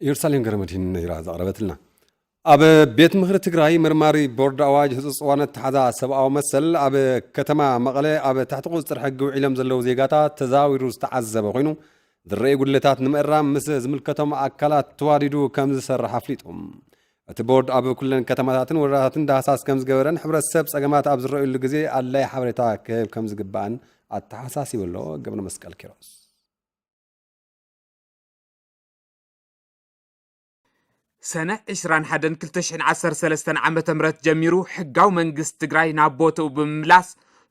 ኢየሩሳሌም ገረመድህን ነይራ ዘቕረበትልና። ኣብ ቤት ምኽሪ ትግራይ መርማሪ ቦርድ ኣዋጅ ህጹጽ እዋን ኣተሓዛ ሰብኣዊ መሰል ኣብ ከተማ መቐለ ኣብ ትሕቲ ቁጽጥር ሕጊ ውዒሎም ዘለዉ ዜጋታት ተዛዊሩ ዝተዓዘበ ኮይኑ፣ ዝረኣዩ ጉድለታት ንምእራም ምስ ዝምልከቶም ኣካላት ተዋዲዱ ከም ዝሰርሕ ኣፍሊጡ። እቲ ቦርድ ኣብ ኩለን ከተማታትን ወረዳታትን ዳህሳስ ከም ዝገበረን ሕብረተሰብ ጸገማት ኣብ ዝረኣዩሉ ግዜ ኣድላይ ሓበሬታ ክህብ ከም ዝግባእን ኣተሓሳሲቡ ኣሎ። ገብረ መስቀል ኪሮስ። ሰነ ዕስራን ሓደን ክልተ ሽሕን ዓሰርተ ሰለስተን ዓመተ ምህረት ጀሚሩ ሕጋዊ መንግስቲ ትግራይ ናብ ቦትኡ ብምምላስ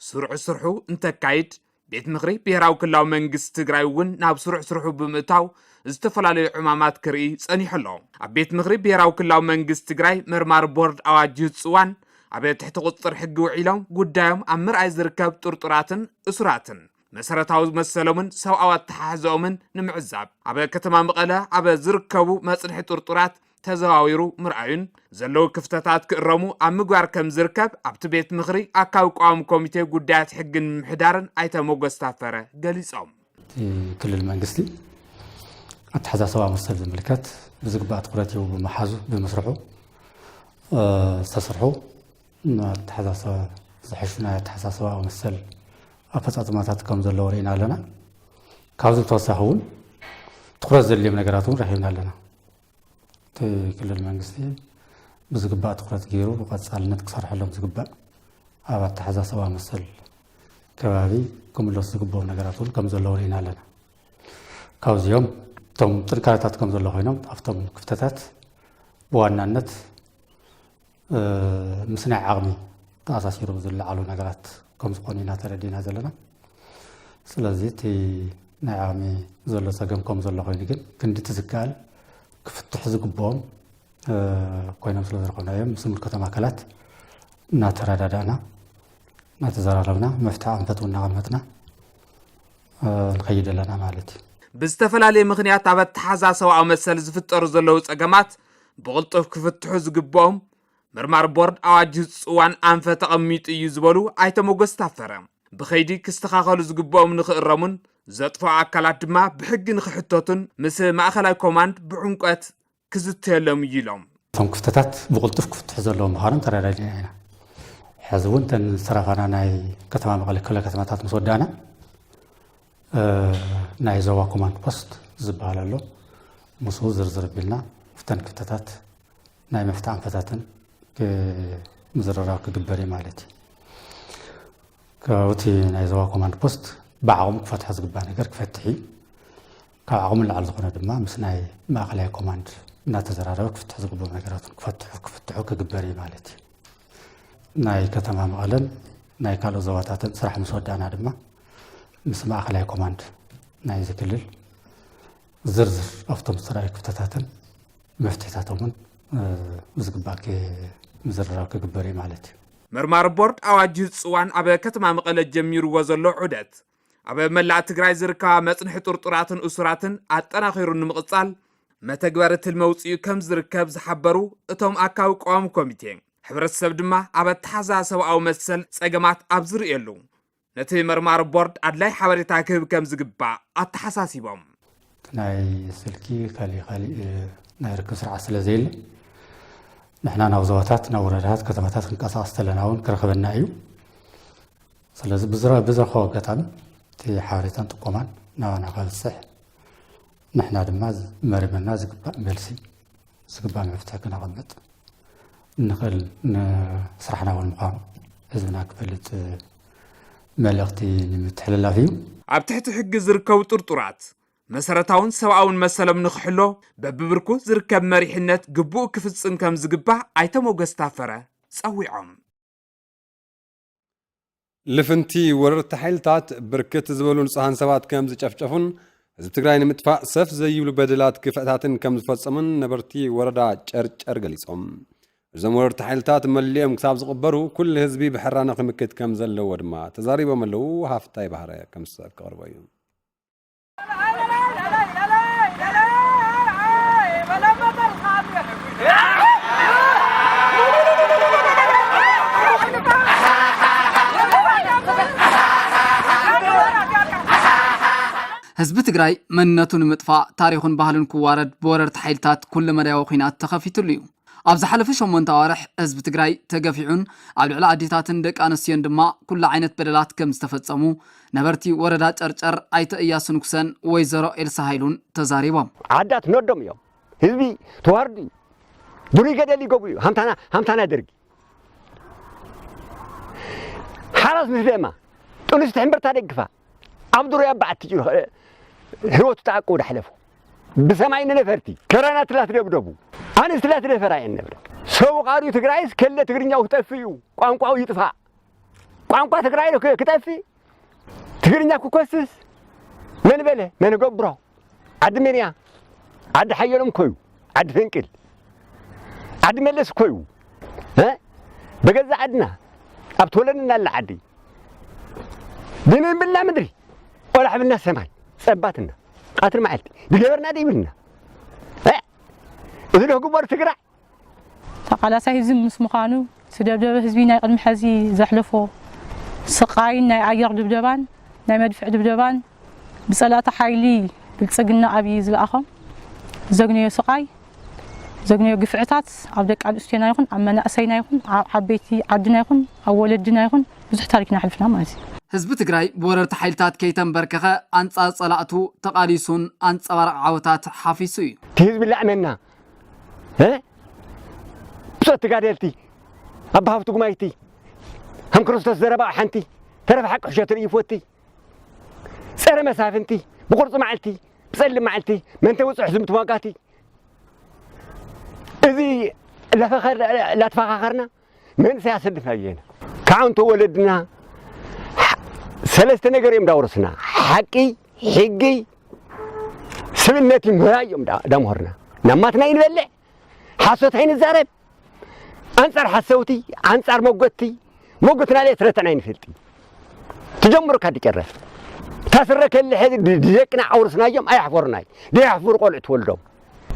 ስሩዕ ስርሑ እንተካይድ፣ ቤት ምኽሪ ብሄራዊ ክልላዊ መንግስቲ ትግራይ እውን ናብ ስሩዕ ስርሑ ብምእታው ዝተፈላለዩ ዕማማት ክርኢ ጸኒሑ ኣሎ። ኣብ ቤት ምኽሪ ብሄራዊ ክልላዊ መንግስቲ ትግራይ መርማሪ ቦርድ ኣዋጅ ይህፁ እዋን ኣብ ትሕቲ ቁፅፅር ሕጊ ውዒሎም ጉዳዮም ኣብ ምርኣይ ዝርከብ ጥርጡራትን እሱራትን መሰረታዊ መሰሎምን ሰብኣዊ ኣተሓሕዘኦምን ንምዕዛብ ኣብ ከተማ መቐለ ኣብ ዝርከቡ መፅንሒ ጥርጡራት ተዘዋዊሩ ምርኣዩን ዘለዉ ክፍተታት ክእረሙ ኣብ ምግባር ከም ዝርከብ ኣብቲ ቤት ምኽሪ ኣካቢ ቀዋሚ ኮሚቴ ጉዳያት ሕግን ምምሕዳርን ኣይተ ሞገስ ታፈረ ገሊፆም። እቲ ክልል መንግስቲ ኣተሓዛ ሰብኣዊ መሰል ዝምልከት ብዝግባእ ትኹረት ሂቡ ብምሓዙ ብምስርሑ ዝተስርሑ ኣተሓሳስባ ዝሕሹ ናይ ኣተሓሳስባ መሰል ኣፈፃፅማታት ከም ዘለዎ ርኢና ኣለና። ካብዚ ብተወሳኺ እውን ትኩረት ዘድልዮም ነገራት እውን ረኪብና ኣለና። እቲ ክልል መንግስቲ ብዝግባእ ትኩረት ገይሩ ብቀፃልነት ክሰርሐሎም ዝግባእ ኣብ ኣተሓሳስባ መሰል ከባቢ ክምለሱ ዝግብኦም ነገራት እውን ከም ዘለዉ ርኢና ኣለና። ካብዚኦም እቶም ጥንካረታት ከም ዘሎ ኮይኖም ኣብቶም ክፍተታት ብዋናነት ምስ ናይ ዓቕሚ ተኣሳሲሮም ዝለዓሉ ነገራት ከም ዝኾኑ ኢና ተረዲእና ዘለና። ስለዚ እቲ ናይ ዓቕሚ ዘሎ ፀገም ከም ዘሎ ኮይኑ ግን ክንዲ እቲ ዝከኣል ክፍትሑ ዝግብኦም ኮይኖም ስለ ዝረኸብናዮም ምስ ዝምልከቶም ኣካላት እናተረዳዳእና እናተዘራረብና መፍትሒ ኣንፈት እውን እናቐመጥና ንኸይድ ኣለና ማለት እዩ። ብዝተፈላለየ ምኽንያት ኣብ ኣተሓዛ ሰብኣዊ መሰል ዝፍጠሩ ዘለዉ ፀገማት ብቕልጡፍ ክፍትሑ ዝግብኦም መርማሪ ቦርድ ኣዋጅ ዝፅዋን ኣንፈት ኣቐሚጡ እዩ ዝበሉ ኣይተ ሞገስ ታፈረ፣ ብኸይዲ ክስተኻኸሉ ዝግብኦም ንኽእረሙን ዘጥፍኦ ኣካላት ድማ ብሕጊ ንኽሕተቱን ምስ ማእኸላይ ኮማንድ ብዕምቆት ክዝተየሎም እዩ ኢሎም። እቶም ክፍተታት ብቕልጡፍ ክፍትሑ ዘለዎም ምዃኖም ተረዳዲእና ኢና። ሕዚ እውን እተን ዝተረፋና ናይ ከተማ መቐለ ክፍለ ከተማታት ምስ ወዳእና ናይ ዞባ ኮማንድ ፖስት ዝበሃል ኣሎ። ምስኡ ዝርዝር ኣቢልና እተን ክፍተታት ናይ ምፍታሕ ኣንፈታትን ምዝርራብ ክግበር እዩ ማለት እዩ። ካብኡ እቲ ናይ ዞባ ኮማንድ ፖስት ብዓቕሙ ክፈትሖ ዝግባእ ነገር ክፈትሕ እዩ። ካብ ዓቕሙ ንላዕሊ ዝኾነ ድማ ምስ ናይ ማእኸላይ ኮማንድ እናተዘራረበ ክፍትሑ ዝግብኦም ነገራት እውን ክፈትሑ ክፍትሑ ክግበር እዩ ማለት እዩ። ናይ ከተማ መቐለን ናይ ካልኦት ዞባታትን ስራሕ ምስ ወዳእና ድማ ምስ ማእኸላይ ኮማንድ ናይዚ ክልል ዝርዝር ኣብቶም ዝተራእዩ ክፍተታትን መፍትሒታቶምን ብዝግባእ ምዝርራብ ክግበር እዩ ማለት እዩ። መርማሪ ቦርድ ኣዋጅ ዝፅዋን ኣብ ከተማ መቐለ ጀሚርዎ ዘሎ ዑደት ኣብ መላእ ትግራይ ዝርከባ መፅንሒ ጥርጡራትን እሱራትን ኣጠናኺሩ ንምቕፃል መተግበሪ ትልሚ ኣውፂኡ ከም ዝርከብ ዝሓበሩ እቶም ኣካቢ ቀዋሚ ኮሚቴ፣ ሕብረተሰብ ድማ ኣብ ኣተሓዛ ሰብኣዊ መሰል ፀገማት ኣብ ዝርእየሉ ነቲ መርማሪ ቦርድ ኣድላይ ሓበሬታ ክህብ ከም ዝግባእ ኣተሓሳሲቦም። ናይ ስልኪ ካሊእ ካሊእ ናይ ርክብ ስርዓት ስለ ዘየለ ንሕና ናብ ዞባታት ናብ ወረዳታት ከተማታት ክንቀሳቀስ ተለና እውን ክረኽበና እዩ። ስለዚ ብዝረኽቦ ኣጋጣሚ እቲ ሓበሬታን ጥቆማን ናባና ከብፅሕ ንሕና ድማ መሪምርና ዝግባእ መልሲ ዝግባእ መፍትሒ ክነቐምጥ እንኽእል ንስራሕና እውን ምዃኑ ህዝብና ክፈልጥ መልእኽቲ ንምትሕልላፍ እዩ። ኣብ ትሕቲ ሕጊ ዝርከቡ ጥርጡራት መሰረታውን ሰብኣውን መሰሎም ንኽሕሎ በብብርኩ ዝርከብ መሪሕነት ግቡኡ ክፍፅም ከም ዝግባእ ኣይተ ሞገስ ታፈረ ፀዊዖም። ልፍንቲ ወረርቲ ሓይልታት ብርክት ዝበሉ ንጹሃን ሰባት ከም ዝጨፍጨፉን ህዝቢ ትግራይ ንምጥፋእ ሰፍ ዘይብሉ በደላት ግፍዕታትን ከም ዝፈጸሙን ነበርቲ ወረዳ ጨርጨር ገሊጾም። እዞም ወረርቲ ሓይልታት መሊኦም ክሳብ ዝቕበሩ ኩሉ ህዝቢ ብሕራነ ክምክት ከም ዘለዎ ድማ ተዛሪቦም ኣለዉ። ሃፍታይ ባህረ ከም ዝስዕብ ክቐርቦ እዩ። ህዝቢ ትግራይ መንነቱ ንምጥፋእ፣ ታሪኹን ባህሉን ክዋረድ ብወረርቲ ሓይልታት ኩለ መዳያዊ ኲናት ተኸፊትሉ እዩ። ኣብ ዝሓለፈ ሸሞንተ ኣዋርሕ ህዝቢ ትግራይ ተገፊዑን ኣብ ልዕሊ ኣዴታትን ደቂ ኣንስትዮን ድማ ኩሉ ዓይነት በደላት ከም ዝተፈጸሙ ነበርቲ ወረዳ ጨርጨር ኣይተ እያሱ ንጉሰን ወይዘሮ ኤልሳ ሃይሉን ተዛሪቦም። ዓዳት ነዶም እዮም። ህዝቢ ተዋርዱ እዩ። ዱር ገደል ይገቡ እዩ። ሃምታና፣ ሃምታና ደርጊ። ሓራስ ምስ ደማ፣ ጥኑስ ትሕምብርታ ደግፋ። ኣብ ዱር ኣብ በዓቲ እዩ ህይወቱ ተዓቁቡ ዳሕለፎ። ብሰማይ ንነፈርቲ፣ ከረና ትላት ደብደቡ። ኣንስቲ ላት ደፈራ እየን ነብረ። ሰው ቃሪው ትግራይስ ከለ ትግርኛው ክጠፍእ እዩ። ቋንቋው ይጥፋእ። ቋንቋ ትግራይ ዶ ክ-፣ ክጠፍእ? ትግርኛ ክኮስስ? መን በለ? መን ገብሮ? ዓዲ መን እያ? ዓዲ ሓየሎም እኮ እዩ። ዓዲ ፈንቅል። ዓዲ መለስ እኮ እዩ። እ? በገዛ ዓድና፣ ኣብ ተወለድናላ ዓዲ፣ ድንብልና ምድሪ፣ ቆላሕብልና ሰማይ፣ ጸባትና፣ ቃትሪ መዓልቲ፣ ድገበርና ድይብልና። እ? እዚ ዶ ክግበር ትግራይ? ተቓላሳይ ህዝቢ ምስ ምዃኑ፣ ዝደብደበ ህዝቢ ናይ ቅድሚ ሕዚ ዘሕለፎ ስቓይን ናይ ኣየር ድብደባን ናይ መድፍዕ ድብደባን ብጸላእቲ ሓይሊ ብልጽግና ኣብዪ ዝለኣኾም ዘግነዮ ስቓይ፣ ዘግነዮ ግፍዕታት ኣብ ደቂ ኣንስትዮና ይኹን ኣብ መናእሰይና ይኹን ኣብ ዓበይቲ ዓድና ይኹን ኣብ ወለድና ይኹን ብዙሕ ታሪክና ኣሕሊፍና ማለት እዩ። ህዝቢ ትግራይ ብወረርቲ ሓይልታት ከይተንበርከኸ ኣንጻር ጸላእቱ ተቓሊሱን ኣንጸባራቕ ዓወታት ሓፊሱ እዩ። እቲ ህዝቢ ላዕመና፣ እ? ብጾት ተጋደልቲ፣ ኣባ ሃብቱ ጉማይቲ፣ ሃም ክርስቶስ ዘረባ ሓንቲ፣ ተረፍ ሓቂ ሕሸት ርእዩ ይፈቲ፣ ጸረ መሳፍንቲ፣ ብቁርጺ መዓልቲ፣ ብጸሊም መዓልቲ፣ መንተ ውጹዕ ዝም ተሟጋቲ፣ እዚ ለፈኸር-፣ ላተፈኻኸርና መንእሰይ ኣሰልፍና እየና። ካዕንቶ ወለድና ሕ-፣ ሰለስተ ነገር እዮም እንዳወረስና። ሓቂ፣ ሕጊ፣ ስብነት ይምህራ እዮም ዳ-፣ ዳምሆርና። ናማትና ይንበልዕ፣ ሓሶት ኣይንዛረብ። ኣንጻር ሓሰውቲ፣ ኣንጻር መጎትቲ፣ መጎትና ለየት ረተን ኣይንፈልጥ። ትጀምሩ ካዲ ጨረ። ታስረ ከልሐ ድ-፣ ድደቅና ኣውርስናዮም ኣያሕፈሩናይ። ደያሕፍሩ ቆልዑ ትወልዶም።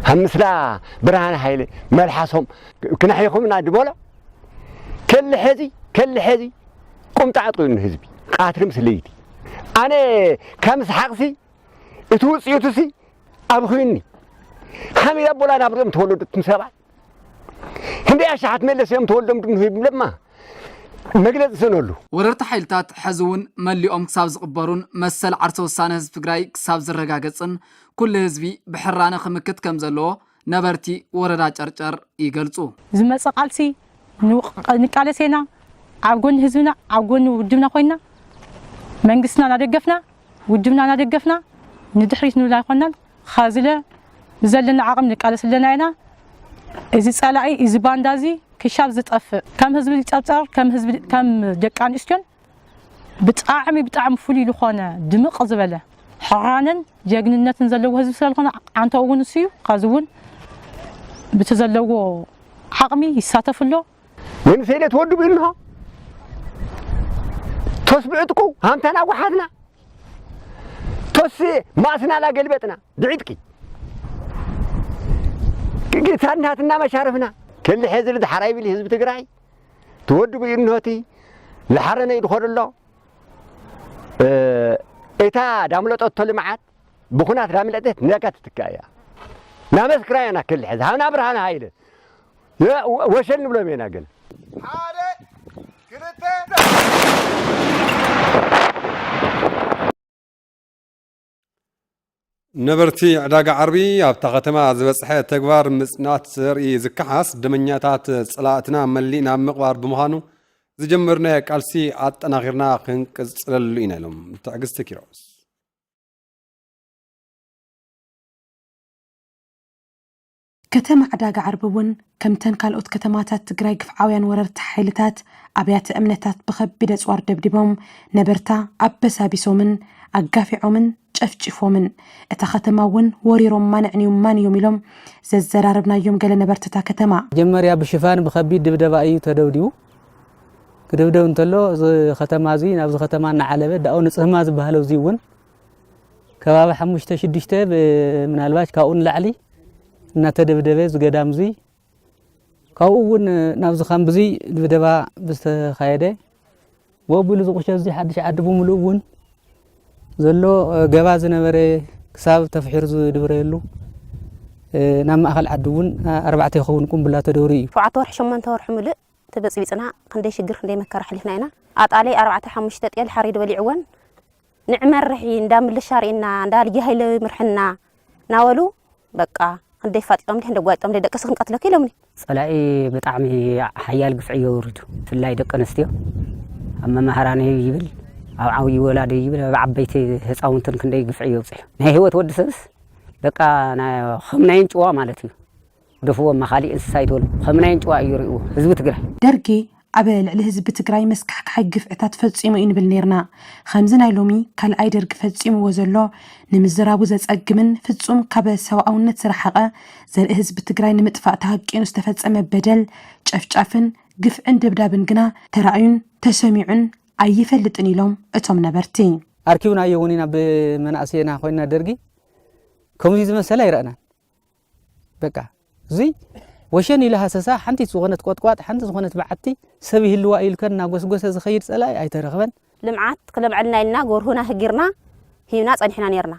ኣብ ምስላ ብርሃነ ሃይለ መልሓሶም ክነሕይኹምና ድበሎ። ከልሐዚ፣ ከልሐዚ ቁምጣ ኣጥቂሉ ንህዝቢ። ቃትሪ ምስ ለይቲ። ኣነ ካብ ምስሓቕሲ እቲ ውፅኢቱሲ ኣብኺኒ። ሓሚድ ኣቦላ ናብ ርእዮም ተወለዱ እትም ሰባት። ክንደይ ኣሽሓት መለስ እዮም ተወልዶም ድንሁ ይብለማ። መግለፂ ሰነሉ። ወረርቲ ሓይልታት ሕዚ እውን መሊኦም ክሳብ ዝቕበሩን መሰል ዓርሰ ውሳነ ህዝቢ ትግራይ ክሳብ ዝረጋገፅን ኩሉ ህዝቢ ብሕራነ ክምክት ከም ዘለዎ ነበርቲ ወረዳ ጨርጨር ይገልጹ። ዝመጽእ ቃልሲ ንውቕ-፣ ንቃለስ ኢና። ኣብ ጎኒ ህዝብና፣ ኣብ ጎኒ ውድብና ኮይንና መንግስትና እናደገፍና፣ ውድብና እናደገፍና ንድሕሪት ንብል ኣይኮናን። ኻዝለ ብዘለና ዓቕም ንቃለስ ኣለና ኢና። እዚ ጸላኢ፣ እዚ ባንዳ እዚ ክሻብ ዝጠፍእ፣ ከም ህዝቢ ጨርጨር፣ ከም ህዝቢ፣ ከም ደቂ ኣንስትዮን ብጣዕሚ፣ ብጣዕሚ ፍሉይ ዝኾነ ድምቕ ዝበለ ሕራነን ጀግንነትን ዘለዎ ህዝቢ ስለ ዝኾነ ዓንተኡ እውን እሱ እዩ። ኻዚ እውን ብቲ ዘለዎ ዓቕሚ ይሳተፍ ኣሎ። መንእሰይ ዶ ትወድቡ እንሆ። ቶስ ብዕጥቁ ሃምታና ጓሓትና። ቶስ ማእስና ላገልበጥና ብዕጥቂ። ጌታናትና መሻርፍና። ከሊ ሕዚ ዝሓራይ ቢል ህዝቢ ትግራይ ትወድቡ እንሆቲ ዝሓረነ እዩ ዝኸዶ ኣሎ። እ፣ እታ ዳምለጠቶ ልምዓት ብኹናት ዳምለጠት ነጋ ትትካእ እያ። ናመስክራ ኢና ከሊ ሕዚ። ሃብና ብርሃነ ሃይለ። የ-፣ ወ-፣ ወሸል ንብሎም ኢና ግን። ሓደ፣ ክልተ። ነበርቲ ዕዳጋ ዓርቢ ኣብታ ከተማ ዝበጽሐ ተግባር ምጽናት ዘርኢ ዝከሓስ ደመኛታት ጸላእትና መሊእና ኣብ ምቕባር ብምዃኑ፣ ዝጀመርናዮ ቃልሲ ኣጠናኺርና ክንቅጽለሉ ኢና ኢሎም። ትዕግስቲ ኪሮስ። ከተማ ዕዳጋ ዓርቢ እውን ከምተን ካልኦት ከተማታት ትግራይ ግፍዓውያን ወረርቲ ሓይልታት ኣብያተ እምነታት ብኸቢድ ኣፅዋር ደብዲቦም ነበርታ ኣበሳቢሶምን ኣጋፊዖምን ጨፍጪፎምን እታ ከተማ እውን ወሪሮማን ኣዕንዮማን እዮም ኢሎም ዘዘራረብናዮም ገለ ነበርቲ እታ ከተማ። መጀመርያ ብሽፋን ብኸቢድ ድብደባ እዩ ተደብዲቡ። ክድብደብ እንተሎ እዚ ከተማ እዚ ናብዚ ከተማ እናዓለበ ዳኡ ንፅህማ ዝበሃለው እዚ እውን ከባቢ ሓሙሽተ ሽዱሽተ ብ-፣ ምናልባሽ ካብኡ ንላዕሊ እናተደብደበ እዚ ገዳም እዚ ካብኡ እውን ናብዚ ካምፕ እዚ ድብደባ ብዝተኻየደ ብኡ ኣቢሉ እዚ ቁሸት እዚ ሓድሽ ዓዲ ብምሉኡ እውን ዘሎ፣ እ፣ ገባ ዝነበረ ክሳብ ተፍሒሩ ዝድብረየሉ፣ እ፣ ናብ ማእኸል ዓዲ እውን፣ እ፣ ኣርባዕተ ይኸውን ቁምብላ ተደብሩ እዩ። ሸውዓተ ወርሒ፣ ሸሞንተ ወርሒ ምሉእ ተበጽቢጽና፣ ክንደይ ሽግር፣ ክንደይ መከራ ኣሕሊፍና ኢና። ኣጣለይ ኣርባዕተ ሓሙሽተ ጤል ሓሪድ በሊዕወን፣ ንዕመርሒ እንዳ ምልሻ ርኢና፣ እንዳ ልጅ ሃይለ ምርሕና እናበሉ፣ በቃ፣ ክንደይ ፋጢጦም፣ ክንደይ ጓይጦም፣ ደቅሲ ክንቀትለኪ ኢሎምኒ። ጸላኢ ብጣዕሚ ሓያል ግፍዒ እዩ ኣውሪዱ። ብፍላይ ደቂ ኣንስትዮ ኣብ መማህራን ይብል፣ ኣብ ዓብዪ ወላዲ ይብል፣ ኣብ ዓበይቲ ህፃውንትን ክንደይ ግፍዒ የውፅሑ። ናይ ህይወት ወዲ ሰብስ በቃ ና-፣ ከም ናይ ኣንጭዋ ማለት እዩ። ግደፍዎ፣ እማ ካሊእ እንስሳ ይትበሉ፣ ከም ናይ ኣንጭዋ እዩ ርእይዎ ህዝቢ ትግራይ። ደርጊ ኣብ ልዕሊ ህዝቢ ትግራይ መስካሕካሒ ግፍዕታት ፈጺሙ እዩ ንብል ነይርና። ከምዚ ናይ ሎሚ ካልኣይ ደርጊ ፈጺምዎ ዘሎ ንምዝራቡ ዘጸግምን ፍጹም ካብ ሰብኣውነት ዝረሓቐ፣ ዘርኢ ህዝቢ ትግራይ ንምጥፋእ ተሃቂኑ ዝተፈጸመ በደል፣ ጨፍጫፍን ግፍዕን ደብዳብን ግና ተራእዩን ተሰሚዑን ኣይፈልጥን ኢሎም እቶም ነበርቲ። ኣርኪብናዮ እውን ኢና ብመናእሰይና ኮይንና ደርጊ ከምዚ ዝመሰለ ኣይረኣናን። በቃ፣ እዙይ ወሸን ኢለ ሃሰሳ፣ ሓንቲ ዝኾነት ቆጥቋጥ፣ ሓንቲ ዝኾነት በዓቲ፣ ሰብ ይህልዋ ኢልከን እናጎስጎሰ ዝኸይድ ጸላኢ ኣይተረኽበን። ልምዓት ክለምዐልና ኢልና ጎርሁና ህጊርና ሂብና ጸኒሕና ነይርና።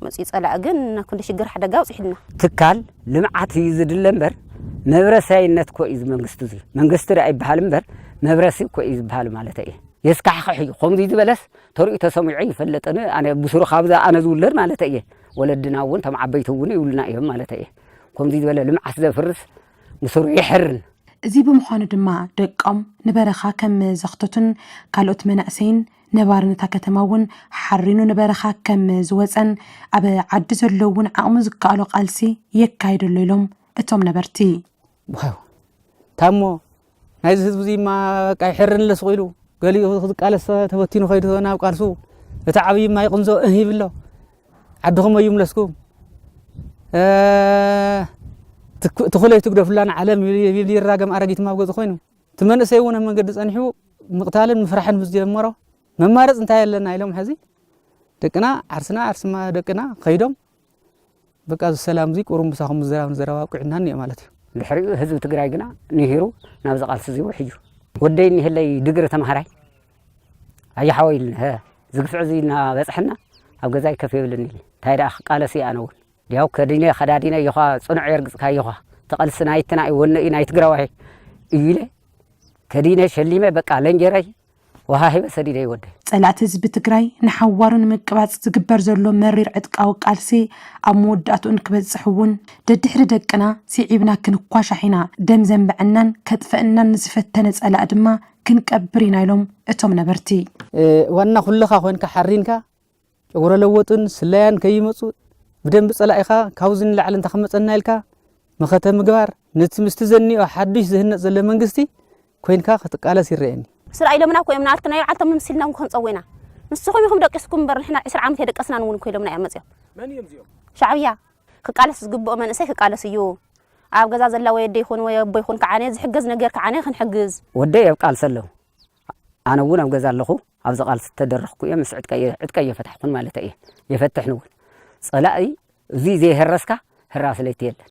መጺኡ ጸላኢ ግን ክንዲ ሽግር ሓደጋ ኣውጺሑልና። ትካል ልምዓት እዩ ዝድለ እምበር፣ መብረሳይነት እኮ እዩ እዚ መንግስቲ እዚ። መንግስቲ ደኣ ይበሃል እምበር፣ መብረሲ እኮ እዩ ዝበሃል ማለት እየ። የስካሕክሕ እዩ። ከምዚ ዝበለስ ተሪኡ ተሰሚዑ ይፈልጥን። ኣነ ብስሩ ካብዛ ኣነ ዝውለድ ማለት እየ። ወለድና እውን፣ እቶም ዓበይቲ እውን ይብሉና እዮም ማለት እየ። ከምዚ ዝበለ ልምዓት ዘፍርስ ብስሩ ይሕርን። እዚ ብምዃኑ ድማ ደቆም ንበረኻ ከም ዘኽተቱን ካልኦት መናእሰይን ነባሪ ነታ ከተማ እውን ሓሪኑ ንበረኻ ከም ዝወፀን ኣብ ዓዲ ዘሎ እውን ዓቕሙ ዝከኣሎ ቃልሲ የካይደሎ ኢሎም እቶም ነበርቲ። ዋው፣ ታሞ ናይዚ ህዝቢ እዚማ በቃ ይሕርን ለስቑ ኢሉ ገሊኡ ክቃለስ ተበቲኑ ከይዱ ናብ ቃልሱ፣ እቲ ዓብይማ ይቕንዞ እህ ይብሎ። ዓድኹም ኣይምለስኩም፣ እ፣ ትክ-፣ ትኹለይ ትግደፉላ ንዓለም ይብል፣ ይብል ይራገም ኣረጊት ኣብ ገዝኡ ኮይኑ። እቲ መንእሰይ እውን ኣብ መንገዲ ጸኒሑ ምቕታልን ምፍራሕን ምስ ጀመሮ፣ መማረፂ እንታይ ኣለና ኢሎም፣ ሕዚ ደቅና ዓርስና ዓርስማ ደቅና ከይዶም፣ በቃ፣ እዚ ሰላም እዚ ቁሩብ ምሳኹም ምዝራብ ንዘረባ ኣብቂዑና እኒኦ ማለት እዩ። ድሕሪኡ ህዝቢ ትግራይ ግና ንሂሩ ናብዚ ቃልሲ እዚ ውሕዩ። ወደይ እኒሀለይ ድግሪ ተምሃራይ፣ ኣያሓወይ ኢሉኒ፣ "ሀ፣ ዝግፍዕ እዚ እናበፅሐና ኣብ ገዛይ ከፍ የብልን" ኢሉ። እንታይ ደኣ ክቃለስ እየ ኣነ እውን። ያው ከዲነ ከዳዲነ እዮኻ፣ ጽኑዕ የርግጽካ እዮኻ። እቲ ቃልሲ ናይትና እዩ፣ ወነ እዩ፣ ናይ ትግራዋይ እዩ ኢለ ከዲነ ሸሊመ፣ በቃ፣ ለንጀረይ ወሃሂበ ሰዲደ ይወደ። ጸላእቲ ህዝቢ ትግራይ ንሓዋሩ ንምቅባጽ ዝግበር ዘሎ መሪር ዕጥቃዊ ቃልሲ ኣብ መወዳእትኡ ንክበጽሕ እውን ደድሕሪ ደቅና ስዒብና ክንኳሻሕ ኢና። ደም ዘንብዐናን ከጥፍአናን ንዝፈተነ ጸላእ ድማ ክንቀብር ኢና ኢሎም እቶም ነበርቲ። እ፣ ዋና ኩልኻ ኮንካ ሓሪንካ ጨጉረ ለወጥን ስለያን ከይመጹ ብደንቢ ጸላኢኻ ካብዚ ንላዕሊ እንታይ ክመጸና ኢልካ መኸተ ምግባር፣ ነቲ ምስቲ ዘኒኦ ሓዱሽ ዝህነጽ ዘሎ መንግስቲ ኮይንካ ክትቃለስ ይረኣየኒ። ስራ ኢሎምና እኮ እዮም፣ ንኣልትናዮ ዓልቶም ምምሲልና እውን ክንጸው ኢና። ንስኹም ኢኹም ደቂስኩም እምበር ንሕና ዕስራ ዓመት የደቀስናን እውን እኮ ኢሎምና እዮም መጺኦም። መን እዮም እዚኦም? ሻዕብያ። ክቃለስ ዝግብኦ መንእሰይ ክቃለስ እዩ። ኣብ ገዛ ዘላ ወይ ኣደ ይኹን ወይ ኣቦ ይኹን ከዓነ ዝሕገዝ ነገር ከዓነ ክንሕግዝ። ወደይ ኣብ ቃልሲ ኣለዉ። ኣነ እውን ኣብ ገዛ ኣለኹ። ኣብዚ ቃልሲ ተደረኽኩ እየ፣ ምስ ዕጥቀየ፣ ዕጥቀየ ፈታሕኩን ማለት እየ። የፈትሕን እውን። ጸላኢ እዚ ዘይህረስካ ህራስ ለይቲ የለን።